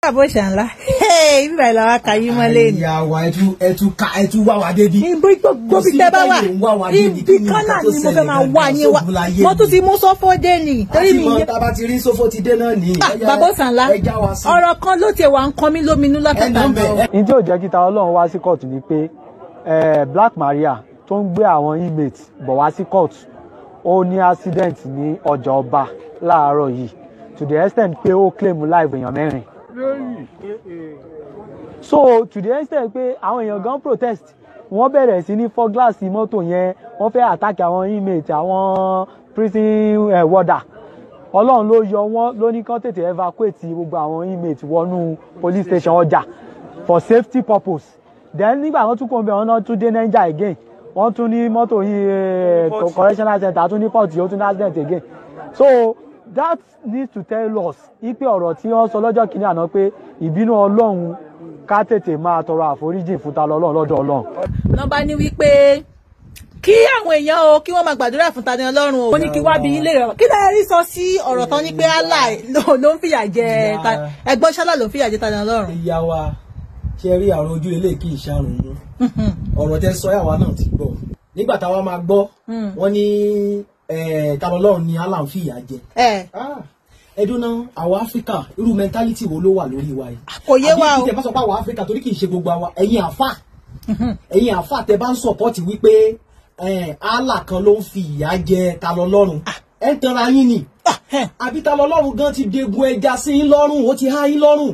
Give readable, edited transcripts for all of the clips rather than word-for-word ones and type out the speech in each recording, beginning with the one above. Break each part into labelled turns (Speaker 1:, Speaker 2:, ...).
Speaker 1: Bàbá Òòṣà Ńlá, bíbá ìlà wa kà yín mọ́lé ni.
Speaker 2: Ìyá wa, ẹtú wá wa débi.
Speaker 1: Ibi gbogbo bí tẹ́ bá wà, ibi kan náà ni mo fẹ́ máa wá yín wá. Mo tún ti mú sọ́fọ́ dé ni.
Speaker 2: Torí mi yẹn. Tá a bá ti rí sófó ti dé náà ni.
Speaker 1: Bàbá Òòṣà Ńlá, ọ̀rọ̀ kan ló ti wà ń kan mí lóminú látàtà náà.
Speaker 3: Ní tí ò jẹ́ kí Ta Ọlọ́run wá sí kóòtù ni pé Black Maria tó ń gbé àwọn inmates bọ̀ wá sí kóòtù, ó ní accident ní ọjà ọba láàárọ̀ yìí, to the extent pé ó claim life èèyàn 4. So to the extent pé àwọn èèyàn gan protest, wọ́n bẹ̀rẹ̀ sí ní fọ́ gíláàsì mọ́tò yẹn, wọ́n fẹ́ attack àwọn inmates, àwọn prison warder. Ọlọ́run ló yọ wọ́n, ló ní kán tètè evacuate gbogbo àwọn inmates wọnú police station ọjà for safety purpose. Then nígbà wọ́n tún kó bẹ́ẹ̀, wọ́n náà tún dé Niger again, wọ́n tún ní mọ́tò yìí, correctional center tún ní port, ó tún ní accident again. So that needs to tell us ipe ọ̀rọ̀ tí wọ́n sọ lọ́jọ́ kìíní àná pé ìbínú Ọlọ́run, ká tètè máa tọrọ àforíjì fún Ta lọ́lọ́run lọ́dọ̀ Ọlọ́run.
Speaker 1: Nọ́mbà ní wípé kí àwọn èèyàn o, kí wọ́n máa gbàdúrà fún Tani Ọlọ́run o. Ó ní kí wá bí ilé rẹ̀, kí lè rí sọ sí ọ̀rọ̀ tán ní pé Allah ló ń fìyà jẹ ẹgbọ́n ṣálá ló ń fìyà jẹ Tani Ọlọ́run.
Speaker 2: Ìyá wa, ṣe rí àrùn ojú ilé kì í ṣàrùn mú. Ọ̀rọ̀ tẹ́ sọ yàwá náà ti gbọ́. Nígbà táwa máa gbọ́, wọ́n ní Ta Ọlọ́run ni Allah ń fìyà jẹ. Ẹdún náà, àwọn Áfíríkà, irú mentality wo ló wà lórí wa yìí?
Speaker 1: Kò yé wa o.
Speaker 2: Àbí tẹ bá sọ pé àwọn Áfíríkà, torí kì í ṣe gbogbo àwa, ẹ̀yin àfà tẹ bá ń support wípé Allah kan ló ń fi ìyà jẹ Ta Lọ́lọ́run, ẹ̀ ń tanra yín ni. Àbí Ta Lọ́lọ́run gan ti degun ẹja sí yín lọ́rùn, ó ti há yín lọ́rùn.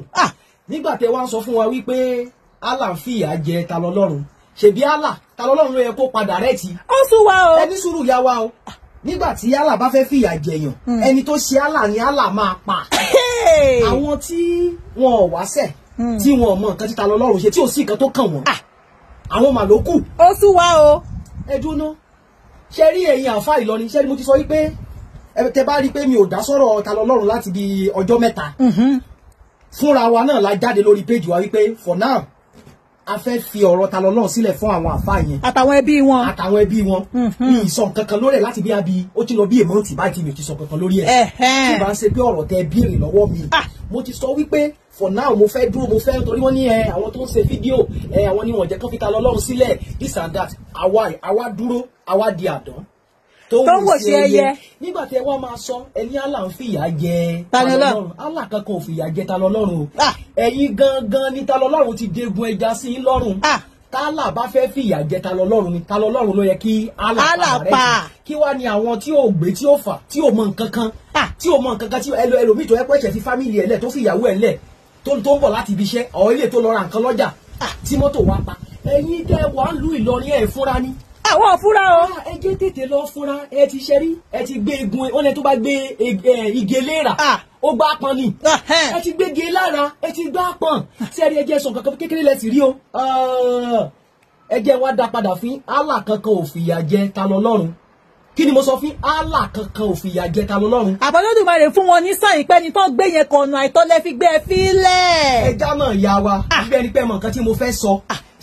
Speaker 2: Nígbà tẹ wá ń sọ fún wa wípé Allah ń fi ìyà jẹ Ta Lọ́lọ́run, ṣèbí Allah, Ta Lọ́lọ́run ló yẹ kó padà rẹ̀ tì.
Speaker 1: Ó sún wa o.
Speaker 2: Ẹni sùúrù ya wa o. Nígbà tí Allah bá fẹ́ fìyà jẹyàn, ẹni tó ṣe Allah ni Allah máa pa. Àwọn tí wọn ò wáṣẹ̀, tí wọn ò mọ nǹkan tí Ta Lọ́lọ́run ṣe, tí ò sí nǹkan tó kàn wọ́n, àwọn mà ló kù.
Speaker 1: Ó sún wa o.
Speaker 2: Ẹ dúró, ṣe rí ẹ̀yin àfa Ìlọrin, ṣe rí mo ti sọ wípé tẹ bá rí i pé mi ò dá sọ̀rọ̀ Ta Lọ́lọ́run láti bí ọjọ́ 3, fúnra wa náà la jáde lórí péjì wa wípé for now, a fẹ́ fi ọ̀rọ̀ Ta Lọ́lọ́run sílẹ̀ fún àwọn àfa yẹn.
Speaker 1: Àtàwọn ẹbí wọn.
Speaker 2: Àtàwọn ẹbí wọn. Mi ì sọ nǹkan kan lórí ẹ̀ láti bí abi ó ti lọ bí èmọ́ǹtì báyìí tí mi ò ti sọ nǹkan kan lórí ẹ̀. Tí bá ń ṣe pé ọ̀rọ̀ tẹ béèrè lọ́wọ́ mi, mo ti sọ wípé for now mo fẹ́ dúró, mo fẹ́, torí wọ́n ní ẹ àwọn tó ń ṣe fídíò ẹ, àwọn ni wọ́n jẹ́ kán fi Ta Lọ́lọ́run sílẹ̀, this and that. Àwa dúró, àwa di àdán
Speaker 1: tó ń wò sí ẹyẹ.
Speaker 2: Nígbà tí ẹ wá máa sọ, ẹni Allah ń fìyà jẹ Ta Lọ́lọ́run, Allah kankan ò fìyà jẹ Ta Lọ́lọ́run o. Ẹ̀yin gangan ni Ta Lọ́lọ́run ti degun ẹja sí yín lọ́rùn. Tálà bá fẹ́ fìyà jẹ Ta Lọ́lọ́run ni, Ta Lọ́lọ́run ló yẹ kí Allah pa. Kí wá ní àwọn tí ò gbé, tí ò fà, tí ò mọ nǹkan kan, tí ò mọ nǹkan kan, tí ẹlòmíì tó yẹ pé ẹ̀ṣẹ̀ fi family ẹ̀ lẹ̀, tó fi ìyàwó ẹ̀ lẹ̀, tó ń bọ̀ láti ibi iṣẹ́ ọ̀ ilé, tó lọ ra nǹkan lọ́jà tí mọ́tò wá pa. Ẹ̀yin tẹ́ wà ń lu Ìlọrin, ẹ̀ fúnra ni.
Speaker 1: Àwọn fúnra o.
Speaker 2: Ẹ jẹ́ tètè lọ fúnra. Ẹ ti ṣe rí, ẹ ti gbé egun wọn lẹ, tó bá gbé igi eléra, ó gbá pọn ni. Ẹ ti gbé igi lára, ẹ ti gbá pọn sẹ́ẹ̀rí. Ẹ jẹ́ sọ kankan kékeré lẹ sì rí o. Ẹ jẹ́ wá dá padà fún Allah kankan ò fìyà jẹ Ta Lọ́lọ́run. Kí ni mo sọ fún? Allah kankan ò fìyà jẹ Ta Lọ́lọ́run.
Speaker 1: Àbọ̀lódùmarè fún wọn ní sàn ìpẹ́ ni tó gbé yẹn kọ̀ọ̀nà àìtọ́ lẹ́ fi gbé ẹ fílẹ̀.
Speaker 2: Ẹja náà ya wa bí ẹni pé mọ nǹkan tí mo fẹ́ sọ.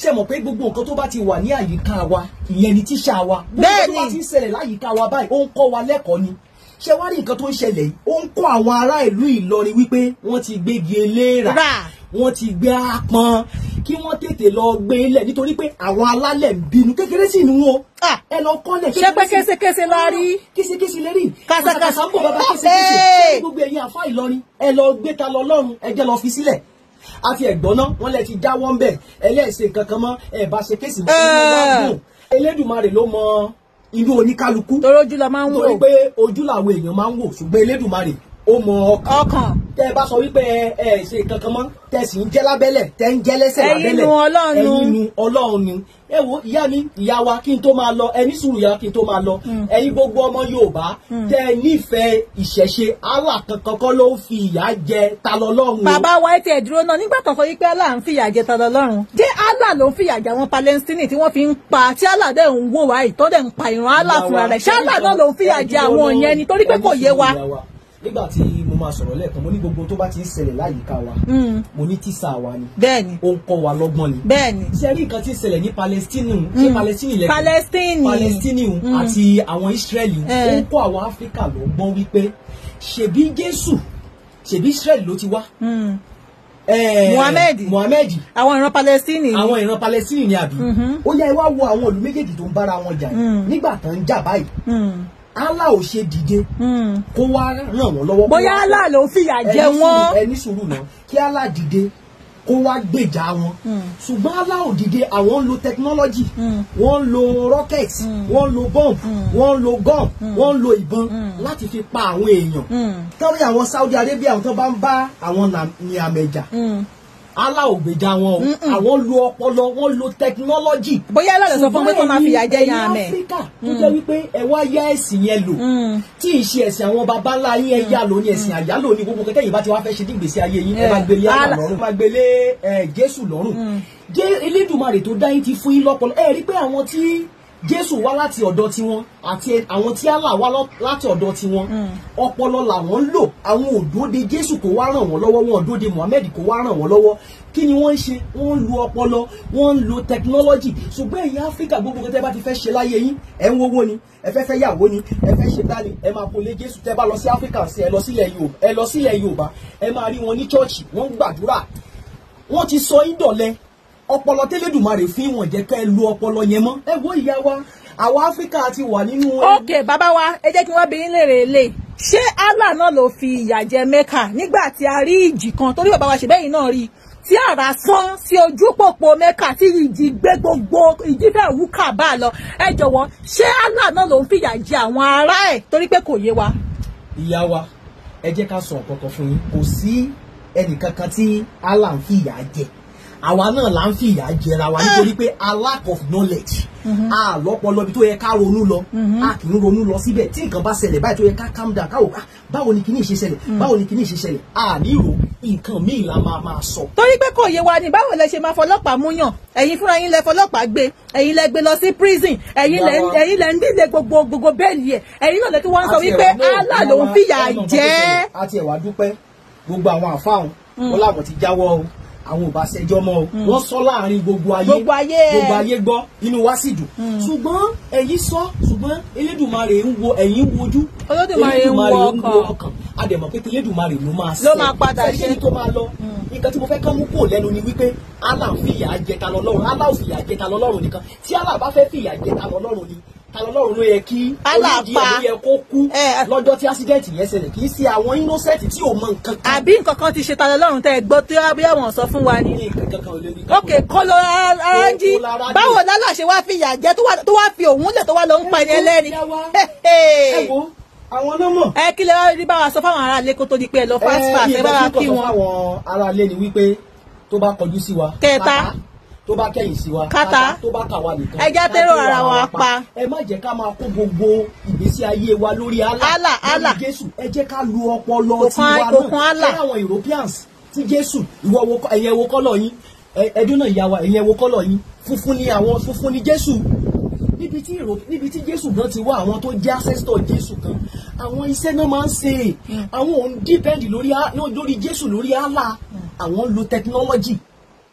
Speaker 2: Ṣé mọ̀ pé gbogbo nǹkan tó bá ti wà ní àyíká wa, ìyẹn ni tíṣà wa. Gbogbo tó bá ti ń ṣẹlẹ̀ láyìíká wa báyìí, ó ń kọ́ wa lẹ́kọ̀ọ́ ni. Ṣé wá rí nǹkan tó ń ṣẹlẹ̀ yìí, ó ń kọ́ àwọn ará ìlú Ìlọrin wípé wọ́n ti gbégi eléra, wọ́n ti gbé apọn, kí wọ́n tètè lọ gbé lẹ̀, nítorí pé àwọn alálẹ̀ ń bínú kékeré sí inú wọn. Ẹ lọ kọ́lẹ̀.
Speaker 1: Ṣé pé késekése la rí?
Speaker 2: Késekése lè rí.
Speaker 1: Kàṣàkàṣà
Speaker 2: ń bọ̀ bàbá késekése. Gbogbo ẹ̀yin àfa Ìlọrin, ẹ lọ gbé Ta Lọ́lọ́run, ẹ jẹ́ lọ fi sílẹ̀. Àti ẹ̀gbọ́n náà, wọ́n lẹ ti jáwọ́ ń bẹ̀, ẹlẹ́sìn kankan mọ́, ẹ bá ṣe case mọ́, inú wa dùn. Elédùmarè ló mọ inú oníkálukú.
Speaker 1: Torí ojú la máa ń wò.
Speaker 2: Torí pé ojú làwọn èèyàn máa ń wò, ṣùgbọ́n Elédùmarè ó mọ ọkàn. Tẹ́ ẹ bá sọ wípé ẹ ṣe kankan mọ́, tẹ́ sì ń jẹ́ lábẹ́lẹ̀, tẹ́ ń jẹ́ lẹ́sẹ̀ lábẹ́lẹ̀,
Speaker 1: ẹ̀yin nu Ọlọ́run.
Speaker 2: Ẹ̀yin nu Ọlọ́run ni. Ẹ wo ìyá mi, ìyá wa, kí n tó máa lọ, ẹ ní sùúrù ìyá, kí n tó máa lọ, ẹ̀yin gbogbo ọmọ Yorùbá tẹ́ ẹ nífẹ̀ẹ́ ìṣẹ̀ṣe, Allah kankan kọ́ ló ń fi ìyà jẹ Ta Lọ́lọ́run o.
Speaker 1: Bàbá wa, ẹ tiẹ̀ dúró náà. Nígbà tó sọ wípé Allah ń fìyà jẹ Ta Lọ́lọ́run, jẹ́ Allah ló ń fìyà jẹ àwọn Palestine tí wọ́n fi ń pa, tí Allah dẹ̀ ń wò wá, ìtọ́ dẹ̀ ń pa ìran Allah fúnra rẹ̀, ṣé Allah náà ló ń fìyà jẹ àwọn yẹn ni? Torí pé kò yé wa.
Speaker 2: Nígbà tí mo máa sọ̀rọ̀ lẹ́ẹ̀kan, mo ní gbogbo tó bá ti ń ṣẹlẹ̀ láyìíká wa, mo ní tíṣà wa ni. Ó ń kọ́ wa lọ́gbọ́n ni. Ṣe rí nǹkan tí ń ṣẹlẹ̀ ní Palestine, ṣé Palestine lẹ́kọ̀ọ́?
Speaker 1: Palestine.
Speaker 2: Palestine àti àwọn Israeli, ó ń kọ́ àwọn Áfíríkà lọ́gbọ́n wípé ṣebí Jésù, ṣebí Israeli ló ti wá.
Speaker 1: Muhammed.
Speaker 2: Muhammed.
Speaker 1: Àwọn ìran Palestine.
Speaker 2: Àwọn ìran Palestine ni àbí. Ó yá, ẹ wá wo àwọn ìlú méjèèjì tó ń bára wọn jà nígbà tán ń jà báyìí. Allah ò ṣe dìde kó wá ràn wọ́n lọ́wọ́.
Speaker 1: Bóyá Allah ló fìyà jẹ wọ́n.
Speaker 2: Ẹ ní sùúrù náà, kí Allah dìde kó wá gbèjà wọn. Ṣùgbọ́n Allah ò dìde, àwọn ń lo technology, wọ́n ń lo rockets, wọ́n ń lo bomb, wọ́n ń lo gun, wọ́n ń lo ìbọn láti fi pa àwọn èèyàn. Torí àwọn Saudi Arabia, àwọn tó bá ń bá àwọn ní àmẹ̀jà, Allah ò gbèjà wọn o. Àwọn lo ọpọlọ, wọ́n lo technology.
Speaker 1: Bóyá Allah ló sọ fún pé kó máa fìyà jẹ yan àmẹ.
Speaker 2: Ẹ̀yin Áfíríkà tó jẹ́ wípé ẹ wá yá ẹ̀sìn yẹn lò, tí ì ṣe ẹ̀sìn àwọn baba ńlá yín, ẹ yá lò ní ẹ̀sìn àyálò ní gbogbo kẹtẹ́ yìí bá ti wá fẹ́ ṣe nígbèsí ayé yín, ẹ bá gbélé Allah lọ́rùn, ẹ bá gbélé Jésù lọ́rùn. Elédùmarè tó dá yín ti fún yín lọ́pọlọ. Ẹ rí pé àwọn tí Jésù wá láti ọ̀dọ̀ tiwọn àti àwọn tí Allah wá láti ọ̀dọ̀ tiwọn, ọpọlọ làwọn ń lò. Àwọn ò dúró de Jésù kó wá ràn wọ́n lọ́wọ́, wọn ò dúró de Muhammed kó wá ràn wọ́n lọ́wọ́. Kí ni wọ́n ń ṣe? Wọ́n ń lo ọpọlọ, wọ́n ń lo technology. Ṣùgbọ́n ẹ̀yin Áfíríkà, gbogbo nǹkan tẹ́ bá ti fẹ́ ṣe láyé yín, ẹ̀ ń wówó ni, ẹ fẹ́ fẹ́ yàwó ni, ẹ fẹ́ ṣe dání, ẹ máa kó lé Jésù. Tẹ́ bá lọ sí Áfíríkà sí, ẹ lọ sílẹ̀ Yorùbá, ẹ lọ sílẹ̀ Yorùbá, ẹ máa rí wọn ní chọ́ọ̀chì, wọ́n ń gbàdúrà. Wọ́n ti sọ yín dọ̀lẹ. Ọpọlọ tẹ́lẹ̀dùmarè fi wọ́n jẹ́ ká ẹ lo ọpọlọ yẹn mọ́. Ẹ wo ìyá wa, àwa Áfíríkà ti wà nínú.
Speaker 1: Ok bàbá wa, ẹ jẹ́ kí wọ́n bi yín léèrè lè ṣé Allah náà ló fi ìyà jẹ Mẹ́kà nígbà tí a rí ìjì kan, torí bàbá wa ṣe bẹ́yìn náà rí tí àrá sán sí ojú pópó Mẹ́kà, tí ìjì gbé gbogbo ìjì fẹ́ wú Káàbà lọ. Ẹ jọ̀wọ́, ṣé Allah náà ló ń fìyà jẹ àwọn ará ẹ̀? Torí pé kò yé wa.
Speaker 2: Ìyá wa, ẹ jẹ́ ká sọ nǹkan kan fún yín. Kò sí ẹnìkankan tí Allah ń fìyà jẹ. Àwa náà là ń fìyà jẹra wa nítorí pé a lack of knowledge. A lọ́pọlọ ibi tó yẹ ká ronú lọ, a kì í ronú lọ síbẹ̀. Tí nǹkan bá ṣẹlẹ̀ báyìí tó yẹ ká calm down, káwọ báwo ni kìíní ṣe ṣẹlẹ̀, báwo ni kìíní ṣe ṣẹlẹ̀, a ní ìrò nǹkan míì la máa sọ.
Speaker 1: Torí pé kò yé wa ni, báwo lẹ ṣe máa fọlọ́pàá múyàn? Ẹ̀yin fúnra yín lẹ fọlọ́pàá gbé, ẹ̀yin lẹ gbé lọ sí prison, ẹ̀yin lẹ ń dílé gbogbo bẹ́ẹ̀lì ẹ̀, ẹ̀yin náà lẹ tí wọ́n ń sọ wípé Allah ló ń fìyà jẹ.
Speaker 2: Àti ẹ̀wà dúpẹ́ gbogbo àwọn àfáàwọn wọn làwọn ti jáwọ́ o, àwọn ò bá ṣẹjọ́ mọ́ o. Wọ́n sọ láàrin gbogbo ayé, gbogbo ayé gbọ́, inú wa sì dùn. Ṣùgbọ́n ẹ̀yin sọ, ṣùgbọ́n Elédùmarè ń wo ẹ̀yin wojú,
Speaker 1: Olódùmarè ń wo
Speaker 2: ọkàn. A dẹ̀ mọ̀ pé Elédùmarè ló máa
Speaker 1: ló máa padà ṣe
Speaker 2: tó máa lọ. Nǹkan tí mo fẹ́ kán mú kúrò lẹ́nu ni wípé Allah ń fìyà jẹ ta lọ́lọ́run. Allah ò fìyà jẹ ta lọ́lọ́run nìkan. Tí Allah bá fẹ́ fìyà jẹ ta lọ́lọ́run ni, ta lọ́lọ́run ló yẹ kí
Speaker 1: Allah pa
Speaker 2: ló yẹ kó kú lọ́jọ́ tí accident yẹn ṣẹlẹ̀, kì í ṣe àwọn innocent tí ò mọ nǹkan kan.
Speaker 1: Àbí nǹkan kan ti ṣe ta lọ́lọ́run tẹ́ ẹ gbọ́ tí bí àwọn sọ fún wa ni. Ok, kọ́lọ́ aranjí, báwo lálà ṣe wá fìyà jẹ tó wá fi òun lẹ̀ tó wá lọ ń pa ẹni ẹlẹ́ni.
Speaker 2: Ẹ wo àwọn náà mọ̀.
Speaker 1: Ẹ kí lè rí bá wa sọ fáwọn aráalé kó tó di pé ẹ lọ fast fast, ẹ bá wa kí wọn.
Speaker 2: Ẹ fáwọn aráalé ni wípé tó bá kọjú sí wa
Speaker 1: kẹta,
Speaker 2: tó bá kẹ̀yìn sí wa
Speaker 1: kátá,
Speaker 2: tó bá kà wá nìkan,
Speaker 1: ẹ já tẹ́rọ ara wa pa.
Speaker 2: Ẹ má jẹ́ ká máa kó gbogbo ìgbésí ayé wa lórí
Speaker 1: Allah, Allah,
Speaker 2: Jésù. Ẹ jẹ́ ká lu ọpọlọ tiwa náà. Ṣé àwọn Europeans tí Jésù, ìwọ wo, ẹ̀yẹ wo kọ́lọ̀ yín? Ẹdún náà ìyá wa, ẹ̀yẹ wo kọ́lọ̀ yín? Funfun ni àwọn, funfun ni Jésù. Níbi tí Jésù gan ti wá, àwọn tó jẹ́ ancestor Jésù kan, àwọn iṣẹ́ náà máa ń ṣe. Àwọn ò ń depend lórí Jésù, lórí Allah. Àwọn lo technology,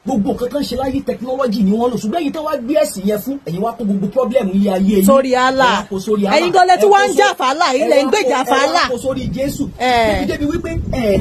Speaker 2: gbogbo nǹkan kan ṣe láyé technology ni wọ́n lò. Ṣùgbọ́n èyí tó wá gbé ẹ̀sìn yẹn fún ẹ̀yin, wá kó gbogbo problem ilé ayé yín
Speaker 1: sórí Allah. Ẹ̀yin gan lẹ tí wọ́n ń jà fàálà, ẹ̀yin lẹ ń gbèjà fàálà,
Speaker 2: ẹ wá kó sórí Jésù. Débi wípé ẹ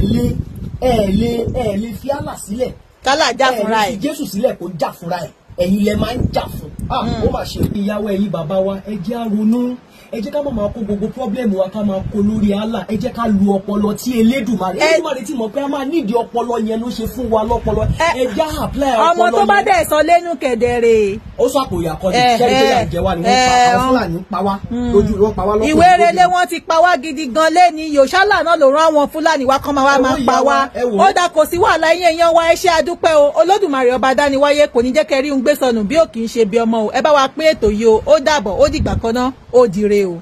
Speaker 2: lè fi Allah sílẹ̀
Speaker 1: kálà jà fúnra ẹ̀,
Speaker 2: ẹ lè fi Jésù sílẹ̀ kó jà fúnra ẹ̀, ẹ̀yin lẹ máa ń jà fún. Ó mà ṣe. Ìyàwó, ẹ̀yin bàbá wa, ẹ jẹ́ á ronú. Ẹ jẹ́ ká má máa kó gbogbo problem wa ká máa kó lórí Allah. Ẹ jẹ́ ká lu ọpọlọ tí Elédùmarè Elédùmarè tí mọ̀ pé a máa nídìí ọpọlọ yẹn ló ṣe fún wa lọ́pọlọ. Ẹ já apply ọpọlọ yẹn.
Speaker 1: Ọmọ tó bá dẹ̀ sọ lẹ́nu kẹ̀dẹ̀rẹ̀.
Speaker 2: Ó sọ àpò ìyàkọ́ ni ṣẹ́ni tó yà ń jẹ wá ni wọ́n pa àwọn Fúlàní ń pa wá lójú, wọ́n pa wá lọ́kùnrin.
Speaker 1: Ìwé rere wọn ti pa wá gidi gan lẹ́ni yòṣálà náà ló rán àwọn Fúlàní wá kán máa wá máa pa wá. Ó dà, kò sí wàhálà. Yín èèyàn wa, ẹ ṣé àdúpẹ́ o. Olódùmarè ọba dániwáyé kò ní jẹ́ kẹ́ rí un gbé sọnù bí ò kì í ṣe bí ọmọ o. Ẹ bá wa pín ètò yìí o. Ó dàbọ̀, ó dìgbà kan náà, ó dire o.